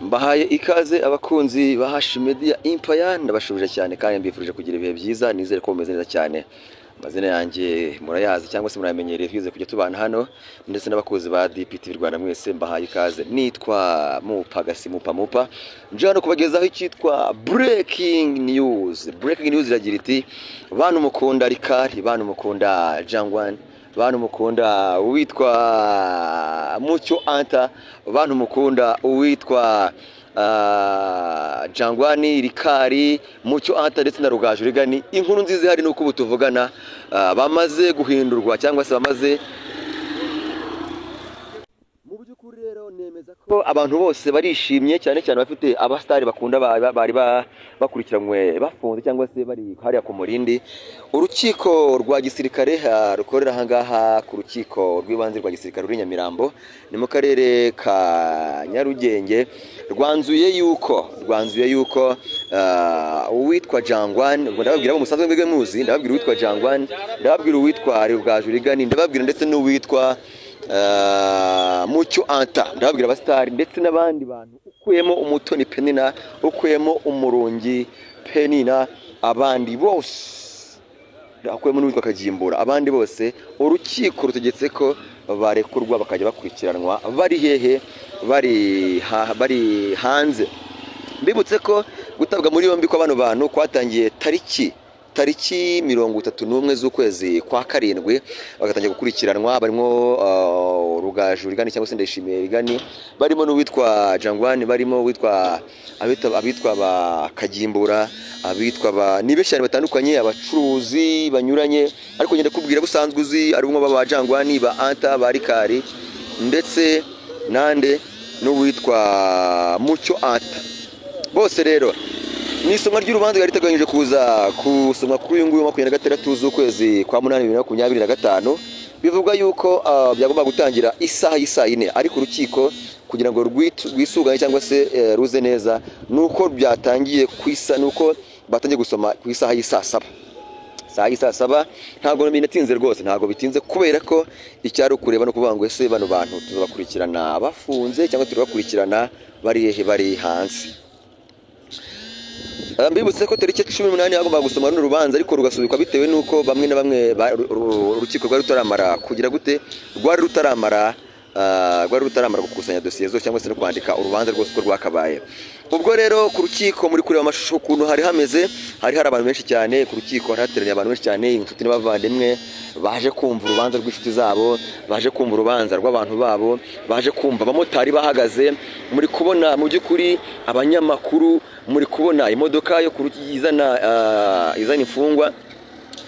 Mbahaye ikaze abakunzi ba Hashi Media Empire, ndabashubije cyane kandi mbifurije kugira ibihe byiza. Nizere ko mumeze neza cyane. Amazina yanjye murayazi cyangwa se murayamenyereye, twize kujya tubana hano, ndetse n'abakunzi ba DPTV Rwanda mwese mbahaye ikaze. Nitwa Mupagasi Mupa Mupa, nje hano kubagezaho icyitwa breaking news. Breaking news iragira iti: "Bantu mukunda Rikari, bantu mukunda Jangwani, bantu mukunda uwitwa Mucyo Anta, bantu mukunda uwitwa Jangwani, Rikari, Mucyo Anta ndetse na Rugaju Rigani, inkuru nziza ihari nuko ubu tuvugana bamaze guhindurwa cyangwa se bamaze." Mu by'ukuri rero nemeza ko abantu bose barishimye, cyane cyane abafite abasitari bakunda bari bakurikiranywe bafunze cyangwa se bari hariya ku Murindi. Urukiko rwa gisirikare rukorera ahangaha ku rukiko rw'ibanze rwa gisirikare ruri Nyamirambo, ni mu karere ka Nyarugenge, rwanzuye yuko uwitwa Jangwani, ubwo ndababwira abo musanzwe mwebwe muzi, ndababwira uwitwa Jangwani, ndababwira uwitwa Rugaju Rigani, ndababwira ndetse n'uwitwa Mucyo Anta, ndababwira abasitari ndetse n'abandi bantu, ukuyemo Umutoni Penina, ukuyemo Umurungi Penina, abandi bose, akuyemo n'uwitwa Kagimbura, abandi bose urukiko rutegetse ko barekurwa bakajya bakurikiranwa bari hehe? Bari hanze. Mbibutse ko gutabwa muri yombi kwa bano bantu kwatangiye tariki 31 z'ukwezi kwa karindwi, bagatangira gukurikiranwa. Barimo Rugaju Rigani cyangwa se Ndayishimiye Rigani, barimo n'uwitwa Jangwani, barimo uwitwa abitwa ba Kagimbura, abitwa ba, ni benshi cyane batandukanye, abacuruzi banyuranye. Ariko ngenda kubwira busanzwe uzi, harimo ba Jangwani, ba Anta, ba Rikari, ndetse nande n'uwitwa Mucyo Anta. Bose rero ni isomwa ry'urubanza ryari riteganyije kuza gusomwa kuri uyu nguyu 26 z'ukwezi kwa munani 2025. Bivugwa yuko byagomba gutangira isaha y'isaa yine, ariko urukiko kugira ngo rwisuganye cyangwa se ruze neza, nuko byatangiye ku isa, nuko batangiye gusoma ku isaha y'isaa saba. Saa y'isaa saba ntabwo binatinze rwose, ntabwo bitinze, kubera ko icyari ukureba no kuvuga ngo: "Ese bano bantu tuzabakurikirana bafunze cyangwa turabakurikirana bari hehe?" Bari hanze. Mbibutse ko tariki 18 hagombaga gusoma runo rubanza, ariko rugasubikwa bitewe n'uko bamwe na bamwe urukiko rwari rutaramara kugira gute? Rwari rutaramara gukusanya dosiye zose cyangwa se no kwandika urubanza rwose uko rwakabaye. Ubwo rero ku rukiko muri kureba amashusho ukuntu hari hameze, hari hari abantu benshi cyane ku rukiko, hari hateraniye abantu benshi cyane, inshuti n'abavandimwe baje kumva urubanza rw'inshuti zabo, baje kumva urubanza rw'abantu babo, baje kumva abamotari bahagaze. Muri kubona mu by'ukuri abanyamakuru, muri kubona imodoka yo izana imfungwa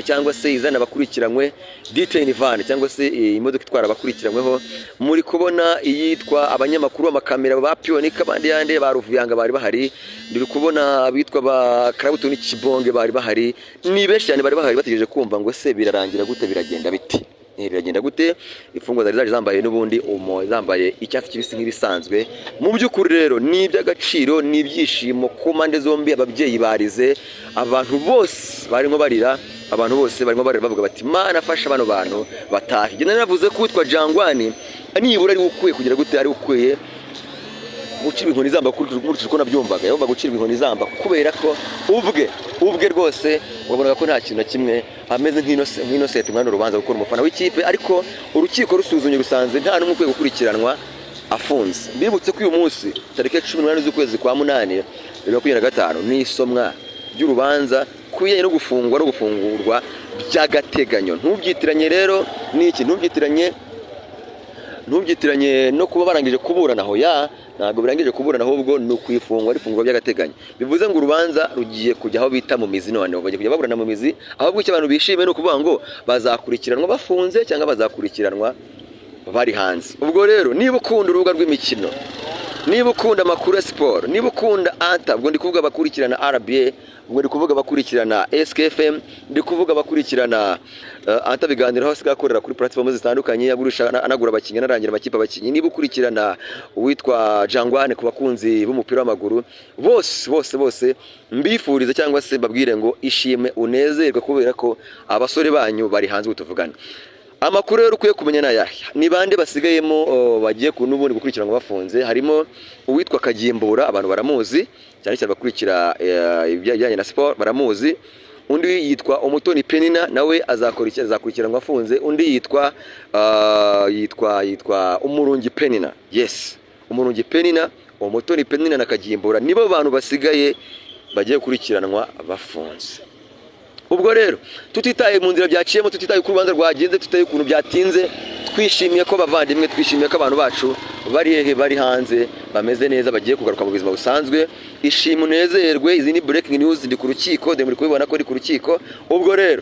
cyangwa se izana abakurikiranywe, detain van, cyangwa se imodoka itwara abakurikiranyweho. Muri kubona iyitwa abanyamakuru, amakamera ba Pionika, abandi yande ba Ruvuyanga bari bahari. Muri kubona abitwa ba Karabutoni Kibonge bari bahari. Ni benshi cyane bari bahari bategereje kumva ngo: "Se birarangira gute? Biragenda bite? Biragenda gute?" Imfungwa zari zaje zambaye n'ubundi zambaye icyatsi kibisi nk'ibisanzwe. Mu by'ukuri rero ni iby'agaciro, ni ibyishimo ku mpande zombi. Ababyeyi barize, abantu bose barimo barira, abantu bose barimo barira bavuga bati: "Mana, afasha bano bantu batahe." Njye naravuze ko uwitwa Jangwani nibura ari ukwiye kugira gute? Ari ukwiye gucibwa inkoni zamba. Nkurikije uko nabyumvaga, yagomba gucibwa inkoni zamba, kubera ko ubwe rwose wabonaga ko nta kintu na kimwe, ameze nk'innocent mwana urubanza gukora umufana w'ikipe. Ariko urukiko rusuzumye rusanze nta n'umwe ukwiye gukurikiranwa afunze. Mbibutse ko uyu munsi tariki 18 z'ukwezi kwa munani 2025 ni isomwa ry'urubanza ku bijyanye no gufungwa no gufungurwa by'agateganyo. Ntubyitiranye rero n'iki, ntubyitiranye no kuba barangije kuburana. Aho ya ntabwo birangije kuburana, ahubwo ni ukwifungwa, ari ifungurwa by'agateganyo. Bivuze ngo urubanza rugiye kujya aho bita mu mizi. None bagiye kujya baburana mu mizi. Ahubwo icyo abantu bishimiye ni ukuvuga ngo bazakurikiranwa bafunze cyangwa bazakurikiranwa bari hanze. Ubwo rero niba ukunda urubuga rw'imikino, niba ukunda amakuru ya siporo, niba ukunda Anta, ubwo ndi kuvuga abakurikirana RBA, ubwo ndi kuvuga abakurikirana SKFM, ndi kuvuga abakurikirana Anta Biganiro, aho asigaye akorera kuri platform zitandukanye, agurisha, anagura abakinnyi, anarangira amakipe abakinnyi, niba ukurikirana uwitwa Jangwane, ku bakunzi b'umupira w'amaguru bose bose bose, mbifurize cyangwa se mbabwire ngo ishime, unezerwe, kubera ko abasore banyu bari hanze ubu tuvugana. Amakuru rero ukwiye kumenya ni ayahe? Ni bande basigayemo, bagiye ku n'ubundi gukurikiranwa bafunze? Harimo uwitwa Kagimbura, abantu baramuzi cyane cyane bakurikira ibijyanye na siporo baramuzi. Undi yitwa Umutoni Penina, nawe azakora iki? Azakurikiranwa afunze. Undi yitwa Umurungi Penina. Yes, Umurungi Penina, Umutoni Penina na Kagimbura nibo bantu basigaye bagiye gukurikiranwa bafunze. Ubwo rero tutitaye mu nzira byaciyemo, tutitaye uko urubanza rwagenze, tutitaye ukuntu byatinze, twishimiye ko bavandimwe, twishimiye ko abantu bacu bari hehe? Bari hanze, bameze neza, bagiye kugaruka mu buzima busanzwe. Ishimwe, unezerwe. Izi ni breaking news. Ndi ku rukiko, dore muri kubibona ko ndi ku rukiko. Ubwo rero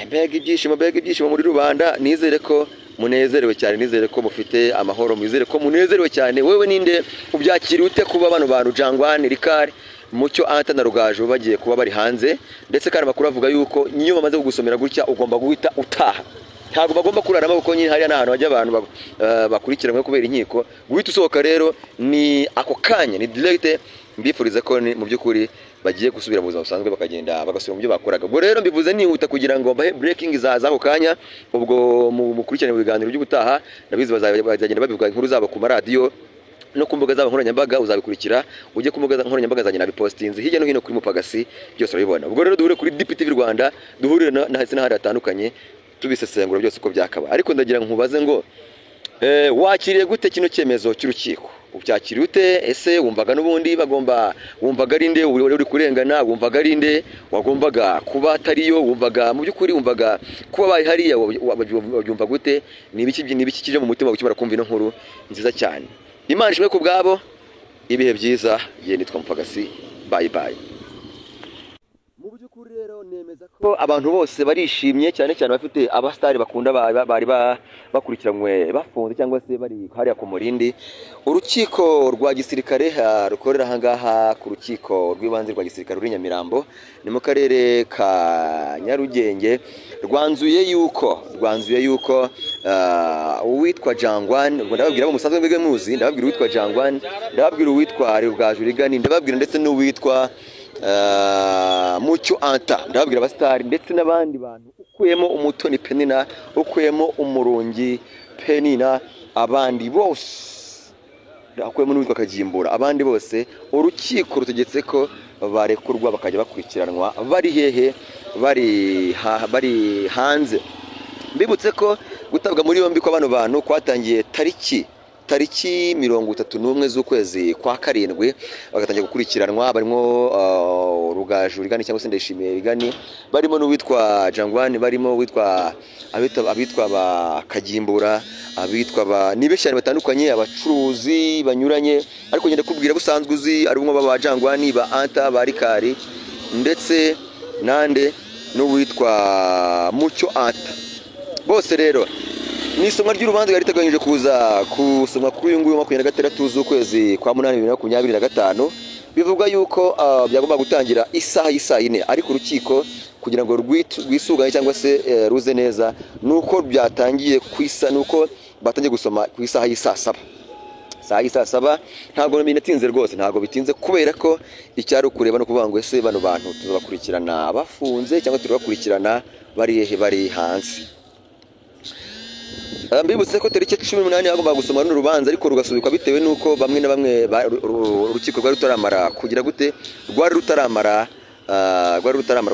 mbega ibyishimo, mbega ibyishimo muri rubanda! Nizere ko munezerewe cyane, nizere ko mufite amahoro, mwizere ko munezerewe cyane. Wewe ninde, ubyakiriye ute kuba bano bantu Jangwani, Rikari, Mucyo Anta na Rugaju bagiye kuba bari hanze? Ndetse kandi amakuru avuga yuko niyo bamaze kugusomera gutya ugomba guhita utaha, ntabwo bagomba kuraramo, kuko nyine hariya ni ahantu hajya abantu bakurikiranwe kubera inkiko. Guhita usohoka rero ni ako kanya, ni direct. Mbifuriza ko mu by'ukuri bagiye gusubira mu buzima busanzwe, bakagenda bagasubira mu byo bakoraga. Ubwo rero mbivuze nihuta kugira ngo mbahe breaking za z'ako kanya. Ubwo mukurikirane mu biganiro by'ubutaha, ndabizi bazagenda babivuga inkuru zabo ku maradiyo no ku mbuga zabo nkoranyambaga. Uzabikurikira ujye ku mbuga nkoranyambaga zanjye, nabipostinze hirya no hino kuri Mupagasi, byose urabibona. Ubwo rero duhure kuri DPTV Rwanda, duhurire ndetse n'ahandi hatandukanye, tubisesengura byose uko byakaba. Ariko ndagira ngo nkubaze ngo wakiriye gute kino cyemezo cy'urukiko? Ubyakiriye ute? Ese wumvaga n'ubundi bagomba, wumvaga ari nde uri kurengana? Wumvaga ari nde wagombaga kuba atariyo? Wumvaga mu by'ukuri, wumvaga kuba bari hariya wabyumva gute? Ni ibiki kije mu mutima ukimara kumva ino nkuru nziza cyane? Imana ishimwe ku bwabo. Ibihe byiza. Ye nitwa Mupagasi, bye bye. Mu by'ukuri rero nemeza ko abantu bose barishimye, cyane cyane abafite abasitari bakunda bari bakurikiranywe bafunze cyangwa se bari hariya ku Murindi. Urukiko rwa gisirikare rukorera ahangaha ku rukiko rw'ibanze rwa gisirikare ruri Nyamirambo, ni mu karere ka Nyarugenge, rwanzuye yuko uwitwa Jangwani, ubwo ndababwira abo musanzwe mwebwe muzi, ndababwira uwitwa Jangwani, ndababwira uwitwa Rugaju Rigani, ndababwira ndetse n'uwitwa Mucyo Anta, ndababwira abasitari ndetse n'abandi bantu, ukuyemo Umutoni Penina, ukuyemo Umurungi Penina, abandi bose, akuyemo n'uwitwa Kagimbura, abandi bose urukiko rutegetse ko barekurwa bakajya bakurikiranwa bari hehe? Bari hanze. Mbibutse ko gutabwa muri yombi kwa bano bantu kwatangiye tariki 31 z'ukwezi kwa karindwi, bagatangira gukurikiranwa. Barimo Rugaju Rigani cyangwa se Ndayishimiye Rigani, barimo n'uwitwa Jangwani, barimo uwitwa abitwa ba Kagimbura, abitwa ba, ni benshi cyane batandukanye, abacuruzi banyuranye. Ariko ngenda kubwira busanzwe uzi, harimo ba Jangwani, ba Anta, ba Rikari, ndetse nande n'uwitwa Mucyo Anta. Bose rero ni isomwa ry'urubanza ryari riteganyije kuza gusomwa kuri uyu nguyu 26 z'ukwezi kwa munani 2025. Bivugwa yuko byagomba gutangira isaha y'isaa yine, ariko urukiko kugira ngo rwisuganye cyangwa se ruze neza, nuko byatangiye ku isa, nuko batangiye gusoma ku isaha y'isaa saba, saa y'isaa saba. Ntabwo binatinze rwose, ntabwo bitinze, kubera ko icyari ukureba no kuvuga ngo ese bano bantu tuzabakurikirana bafunze cyangwa turabakurikirana bari hehe? Bari hanze. Mbibutse ko tariki 18 hagombaga gusoma runo rubanza, ariko rugasubikwa bitewe n'uko bamwe na bamwe urukiko rwari rutaramara kugira gute? Rwari rutaramara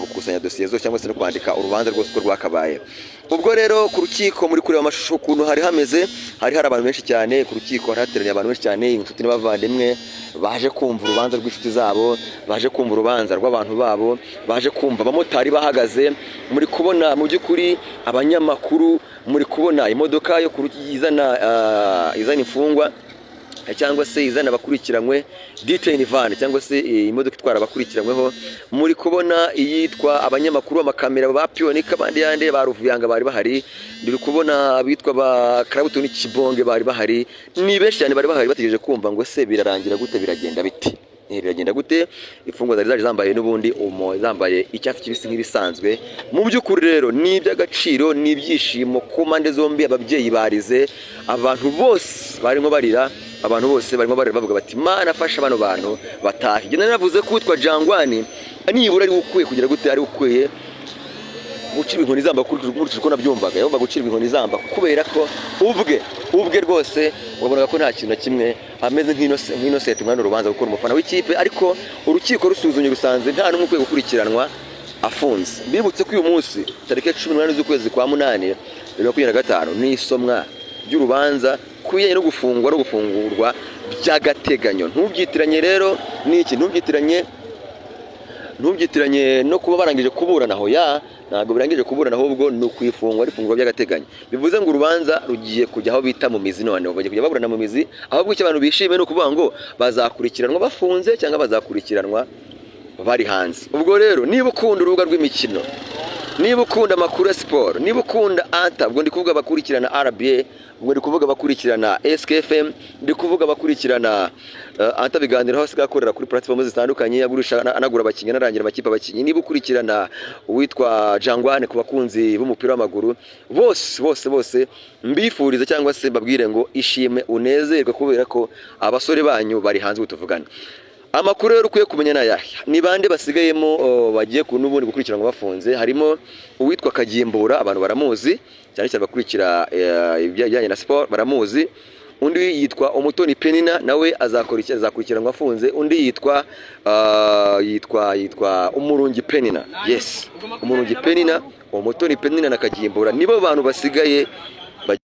gukusanya dosiye zose cyangwa se no kwandika urubanza rwose uko rwakabaye. Ubwo rero ku rukiko muri kureba amashusho ukuntu hari hameze, hari hari abantu benshi cyane ku rukiko, hari hateraniye abantu benshi cyane, inshuti n'abavandimwe baje kumva urubanza rw'inshuti zabo, baje kumva urubanza rw'abantu babo, baje kumva abamotari bahagaze. Muri kubona mu by'ukuri abanyamakuru, muri kubona imodoka yo izana imfungwa cyangwa se izana abakurikiranywe, detain van, cyangwa se imodoka itwara abakurikiranyweho. Muri kubona iyitwa abanyamakuru, amakamera ba Pionika, abandi yande ba Ruvuyanga bari bahari. Muri kubona abitwa ba Karabutoni Kibonge bari bahari. Ni benshi cyane bari bahari bategereje kumva ngo ese birarangira gute, biragenda bite? Biragenda gute? Imfungwa zari zaje zambaye n'ubundi zambaye icyatsi kibisi nk'ibisanzwe. Mu by'ukuri rero ni iby'agaciro, ni ibyishimo ku mpande zombi. Ababyeyi barize, abantu bose barimo barira, abantu bose barimo barira bavuga bati: "Mana, afasha bano bantu batahe." Njye naravuze ko uwitwa Jangwani nibura ari ukwiye kugira gute? Ari ukwiye gucibwa inkoni izamba nkurikije uko nabyumvaga. Yagombaga gucibwa inkoni izamba kubera ko ubwe rwose wabonaga ko nta kintu na kimwe, ameze nk'innocent umwana urubanza gukora umufana w'ikipe. Ariko urukiko rusuzumye rusanze nta n'umwe ukwiye gukurikiranwa afunze. Mbibutse ko uyu munsi tariki 18 z'ukwezi kwa munani 2025 ni isomwa ry'urubanza ku bijyanye no gufungwa no gufungurwa by'agateganyo. Ntubyitiranye rero n'iki, ntubyitiranye no kuba barangije kuburana. Aho ya ntabwo birangije kuburana, ahubwo ni ukwifungwa ari ifungurwa by'agateganyo. Bivuze ngo urubanza rugiye kujya aho bita mu mizi. None bagiye kujya baburana mu mizi. Ahubwo icyo abantu bishimiye ni ukuvuga ngo bazakurikiranwa bafunze cyangwa bazakurikiranwa bari hanze. Ubwo rero niba ukunda urubuga rw'imikino, niba ukunda amakuru ya siporo, niba ukunda anta, ubwo ndi kuvuga abakurikirana RBA, ubwo ndi kuvuga abakurikirana SKFM, ndi kuvuga abakurikirana anta biganiro aho asigaye akorera kuri platform zitandukanye, agurisha anagura abakinnyi, anarangira amakipe abakinnyi, niba ukurikirana uwitwa Jangwane ku bakunzi b'umupira w'amaguru, bose bose bose mbifurize cyangwa se mbabwire ngo ishime unezerwe kubera ko abasore banyu bari hanze ubu tuvugana. Amakuru rero ukwiye kumenya ni ayahe? Ni bande basigayemo, bagiye ku n'ubundi gukurikiranwa bafunze? Harimo uwitwa Kagimbura, abantu baramuzi cyane cyane abakurikira ibijyanye na siporo baramuzi. Undi yitwa Umutoni Penina, nawe azakora iki? Azakurikiranwa afunze. Undi yitwa Umurungi Penina. Yes, Umurungi Penina, Umutoni Penina na Kagimbura nibo bantu basigaye.